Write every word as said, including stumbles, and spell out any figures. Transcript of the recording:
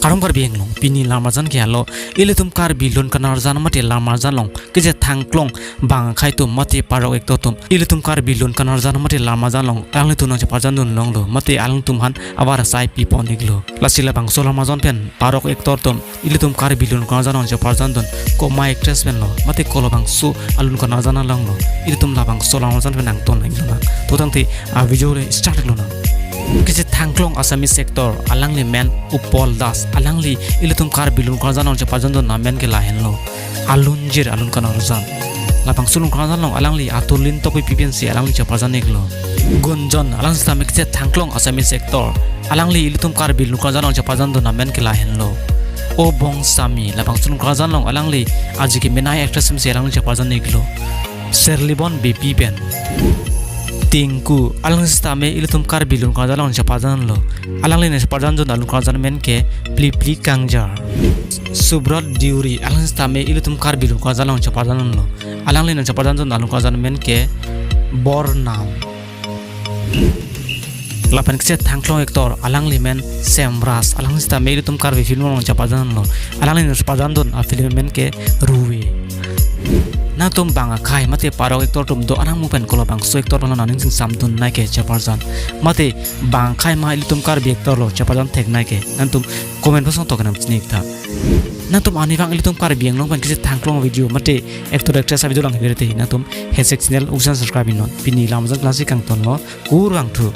Kardom Karbi Anglong, pini lamarjan ke alo, ilitum Karbi lun kanarjan mate lamarjan along kechethangklong bang akhai atum mate parok actor atum ilitum Karbi lun kanarjan mate lamarjan along alanglitum nangcheparjandun longlo mate alangtum aphan abar asai pipon-iklo. Lasi labangso lamarjan pen parok actor atum ilitum Karbi lun kanarjan along cheparjandun, komat actress pen lo mate kolo bangso alun kanarjan along lo, ilitum labangso lamarjan pen nangton-iklonang. To tangte a video le start-iklonang. Kechethangklong Assamese actor, alangli men Upal Das, alangli ilitum Karbi lun kanarjan along cheparjandun amen ke lahenlo, Alunjir alun kanarjan. Labangso lun kanarjan along alangli Aturlin Tokbipi pensi alangli cheparjan-iklo. Gunjan, alangli sitame kechethangklong Assamese actor, alangli ilitum Karbi lun kanarjan along cheparjandun amen ke lahenlo, O Bongsami. Labangso lun kanarjan along alangli aji kemenei actress pensi alangli cheparjan-iklo, Serlibon Beypi pen. Tinku, alangli sitame ilitum Karbi lun kanarjan along cheparjanlo. Alangli nangcheparjandun alun kanarjan amen ke Plipli Kangjar. Subrat Deuri, alangli sitame ilitum Karbi lun kanarjan along cheparjanlo. Alangli nangcheparjandun alun kanarjan amen ke Bornam. Lapen kechethangklong actor, alangli men Semras, alangli sitame ilitum Karbi film along cheparjanlo. Alangli nangcheparjandun afilm amen ke Ruve. Nangtum bang akhai mate parok actor atum do-an amu pen kolo bangso actor along nangning chingsamdunnei ke cheparjan, mate bang akhai ma ilitum Karbi actor lo cheparjan theknei ke, nangtum comment box along toke nangchini-iktha. Nangtum arnivang ilitum Karbi Anglong pen kechethangklong video mate actor actress a-video lang-ik ri te, nangtum Hashtag Channel uksang subscribe-iknon. Pini lamarjan klangsi kangtonlo, kurvangthu.